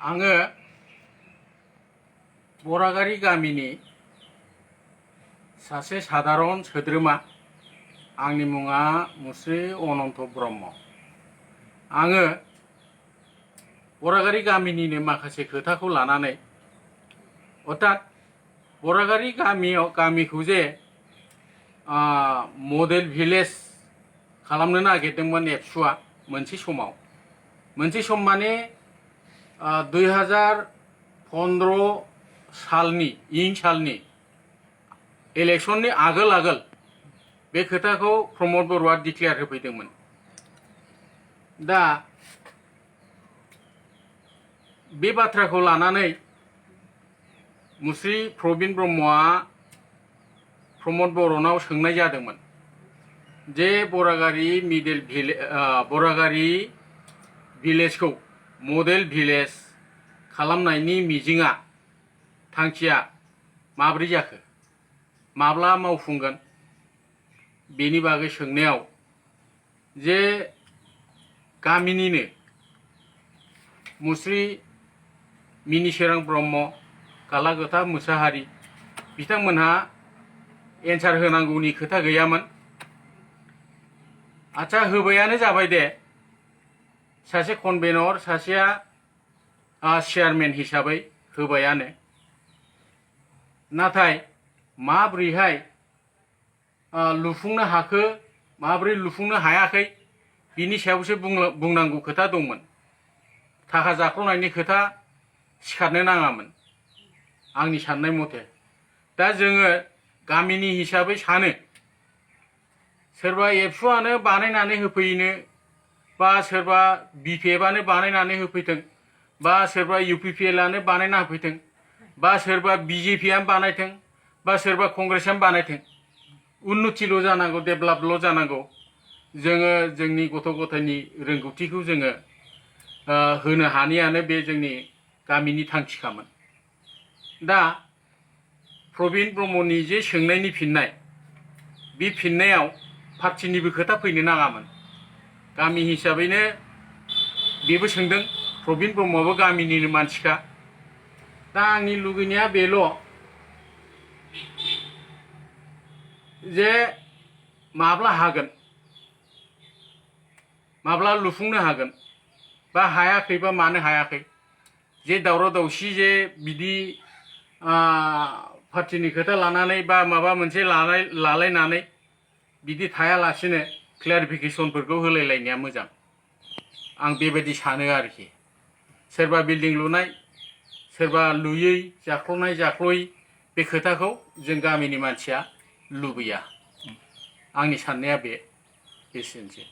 आङो बरागारि गामिनि सासे साधारन सोद्रोमा। आंनि मुङा मुस्रि अनन्त ब्रह्म। आङो बरागारि गामिनिनो माखासे खोथाखौ लानानै अर्थात बरागारि गामिखौ जे मडेल भिलेज खालामनो नागिरदोंमोन एबसुआ मोनसे सम माने 2015 सालनि इलेक्शननि आगोल बे खोथाखौ प्रमद बर'आ डिक्लेयार होफैदोंमोन। दा बे बाथ्राखौ लानानै मुस्रि प्रबिन ब्रह्मआ प्रमद बर'नाव सोंनाय जादोंमोन जे बरागारि भिलेजखौ मडेल भिलेज खालामनायनि मिजिंआ थांखिया माब्रै जाखो, माब्ला मावफुंगोन, बेनि बागै सोंनायाव जे गामिनिनो मुस्रि मिनिसोरां ब्रह्म, गालागोथा मोसाहारि बिथांमोनहा एन्सार होनांगौनि खोथा गैयामोन। आच्छा होबायानो जाबाय दे, सासे कनभेनर सासेया चेयारमेन हिसाबै होबायानो, नाथाय माब्रैहाय लुफुंनो हाखो, माब्रै लुफुंनो हायाखै, बिनि सायावसो बुंनांगौ खोथा दंमोन। थाखा जाख्ल'नायनि खोथा सिखारनो नाङामोन आंनि साननाय मथे। दा जोङो गामिनि हिसाबै सानो सोरबा एबसुआनो बानायनानै होफैनो, बा सोरबा बिपिएफआनो बानायनानै होफैथों, बा सोरबा इउपिपिएलआनो बानायना होफैथों, बा सोरबा बिजेपिआनो बानायथों, बा सोरबा कंग्रेसआनो बानायथों, उन्नतिल' जानांगौ, डेभेलपल' जानांगौ। जोङो जोंनि गथ' गथायनि रोंगौथिखौ जोङो होनो हानायानो बे जोंनि गामिनि थांखिखामोन। दा प्रबिन ब्रह्मनि जे सोंनायनि फिननाय, बे फिननायाव पार्टिनिबो खोथा फैनो नाङामोन। गामि हिसाबैनो बेबो सोंदों, प्रबिन ब्रह्मआबो गामिनिनो मानसिखा। दा आंनि लुगैनाया बेल' जे माब्ला हागोन, माब्ला लुफुंनो हागोन, बा हायाखैबा मानो हायाखै। जे दावराव दावसि जे बिदि पार्टिनि खोथा लानानै बा माबा मोनसे लालायनानै बिदि थायालासिनो क्लियारिफिकेसनफोरखौ होलायलायनाया मोजां, आं बेबायदि सानो आरोखि। सोरबा बिल्डिं लुनाय, सोरबा लुयै, जाख्ल'नाय बे खोथाखौ जों गामिनि मानसिया लुबैया। आंनि साननाया बेसेनोसै।